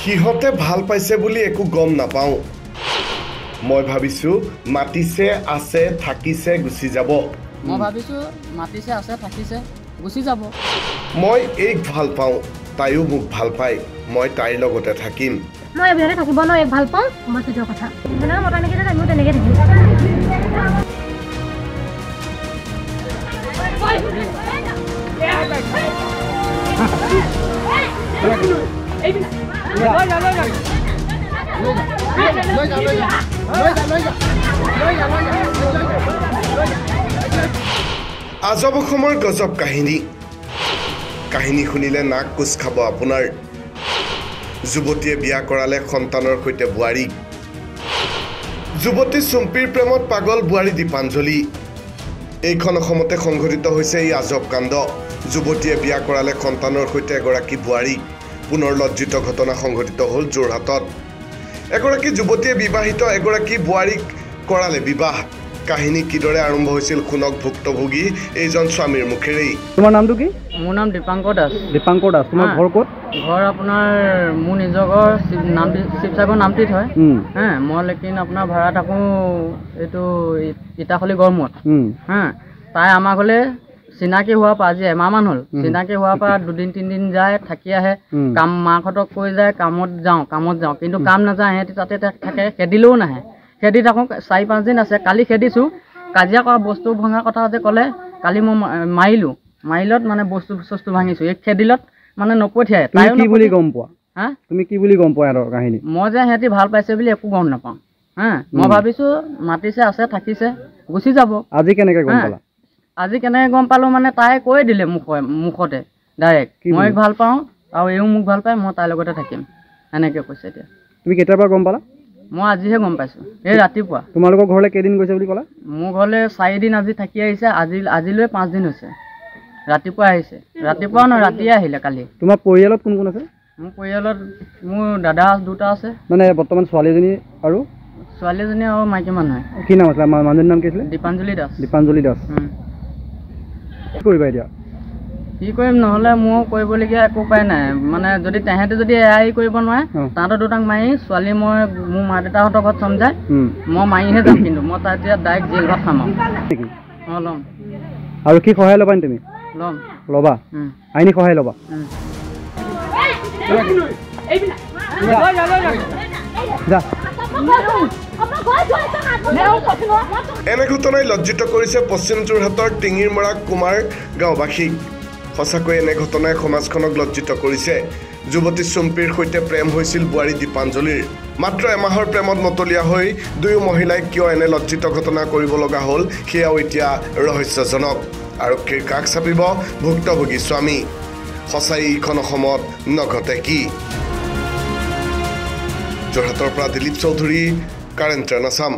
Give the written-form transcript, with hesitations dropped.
সিহঁতে ভাল পাইছে বুলি একো গম নাপাওঁ। মই ভাবিছোঁ মাতিছে আছে থাকিছে গুচি যাব। মই ভাবিছোঁ মাতিছে আছে থাকিছে গুচি যাব। মই এইক ভাল পাওঁ, তাইও মোক ভাল পায়, মই তাইৰ লগতে থাকিম। মই এইবিলাকে থাকিব নোৱাৰোঁ, এইক ভাল পাওঁ, মই নিজৰ কথা যেনেকৈ মতা নেকি আমিও তেনেকৈ থাকিম। আজব অসমৰ গজব কাহিনী। কাহিনী শুনিলে নাক কোচ খাব আপোনাৰ। যুৱতীয়ে বিয়া কৰালে সন্তানৰ সৈতে বোৱাৰীক। যুৱতী চুম্পীৰ প্ৰেমত পাগল বোৱাৰী দীপাঞ্জলি। এইখন অসমতে সংঘটিত হৈছে এই আজব কাণ্ড। যুৱতীয়ে বিয়া কৰালে সন্তানৰ সৈতে এগৰাকী বোৱাৰীক। পুনৰ লজ্জিত ঘটনা সংঘটিত হ'ল যোৰহাটত। এগৰাকী যুৱতীয়ে বিবাহিত এগৰাকী বোৱাৰীক কৰালে বিবাহ। কাহিনী কিদৰে আৰম্ভ হৈছিল শুনক ভুক্তভোগী এইজন স্বামীৰ মুখেৰেই। তোমাৰ নামটো কি? মোৰ নাম দীপাংকৰ দাস। দীপাংকৰ দাস, তোমাৰ ঘৰ ক'ত? ঘৰ আপোনাৰ মোৰ নিজৰ ঘৰ নামটি শিৱসাগৰ নামটিত হয়। হা, মই লেকিন আপোনাৰ ভাড়া থাকোঁ এইটো ইটাখলি গড়মূৰত। হা, তাই আমাৰ ঘৰলৈ চিনাকি হোৱাৰ পৰা আজি এমাহমান হ'ল। চিনাকি হোৱাৰ পৰা দুদিন তিনিদিন যায় থাকি আহে, কাম মাকহঁতক কৈ যায় কামত যাওঁ কামত যাওঁ, কিন্তু কাম নাযায়, সিহঁতি তাতে থাকে, খেদিলেও নাহে। খেদি থাকোঁ 4-5 দিন আছে। কালি খেদিছোঁ, কাজিয়া কৰা বস্তু ভঙা কথা যে ক'লে, কালি মই মাৰিলোঁ, মাৰিলত মানে বস্তু চস্তু ভাঙিছোঁ। এই খেদিলত মানে নপঠিয়াই। তাইও কি বুলি গম পোৱা? হা, তুমি কি বুলি গম পোৱা সিহঁতৰ কাহিনী? মই যে সিহঁতি ভাল পাইছে বুলি একো গম নাপাওঁ। হা, মই ভাবিছোঁ মাতিছে আছে থাকিছে গুচি যাব। আজি কেনেকৈ গম পালা? আজি কেনেকৈ গম পালোঁ মানে তাই কৈ দিলে মুখতে ডাইৰেক্ট, মই ভাল পাওঁ আৰু এইও মোক ভাল পায়, মই তাইৰ লগতে থাকিম, সেনেকৈ কৈছে। এতিয়া তুমি কেতিয়াৰ পৰা গম পালা? মই আজিহে গম পাইছোঁ, এই ৰাতিপুৱা। তোমালোকৰ ঘৰলৈ কেইদিন গৈছে বুলি ক'লা? মোৰ ঘৰলৈ 4 দিন আজি থাকি আহিছে, আজি আজিলৈ 5 দিন হৈছে। ৰাতিপুৱা আহিছে, ৰাতিপুৱা নহয় ৰাতিয়ে আহিলে কালি। তোমাৰ পৰিয়ালত কোন কোন আছে? মোৰ পৰিয়ালত মোৰ দাদা দুটা আছে। মানে বৰ্তমান ছোৱালীজনী আৰু? ছোৱালীজনী আৰু মাইকী মানুহে। কি নাম আছিলে মানুহজনীৰ নাম কি আছিলে? দীপাঞ্জলি দাস। দীপাঞ্জলি দাস। কি কৰিবা এতিয়া? কি কৰিম নহ'লে মোৰ কৰিবলগীয়া একো উপায় নাই। মানে যদি তেহেঁতে যদি এয়াই কৰিব নোৱাৰে, তাহাঁতৰ দুটাক মাৰি ছোৱালী মই মোৰ মা দেউতাহঁতৰ ঘৰত চমজাই মই মাৰিহে যাম, কিন্তু মই তাত এতিয়া ডাইৰেক্ট জেল ভাত খাম আৰু। অঁ, ল'ম। আৰু কি সহায় ল'বা নি তুমি? ল'ম। ল'বা? আইনী সহায় ল'বা? এনে ঘটনাই লজ্জিত কৰিছে পশ্চিম যোৰহাটৰ টিঙিৰমৰা কুমাৰ গাঁওবাসীক। সঁচাকৈ এনে ঘটনাই সমাজখনক লজ্জিত কৰিছে। যুৱতী চুম্পীৰ সৈতে প্ৰেম হৈছিল বোৱাৰী দীপাঞ্জলিৰ। মাত্ৰ এমাহৰ প্ৰেমত মতলীয়া হৈ দুয়ো মহিলাই কিয় এনে লজ্জিত ঘটনা কৰিব লগা হ'ল সেয়াও এতিয়া ৰহস্যজনক। আৰক্ষীৰ কাষ চাপিব ভুক্তভোগী স্বামী। সঁচাই এইখন অসমত নঘটে কি? যোৰহাটৰ পৰা দিলীপ চৌধুৰী, কাৰেণ্ট আছাম।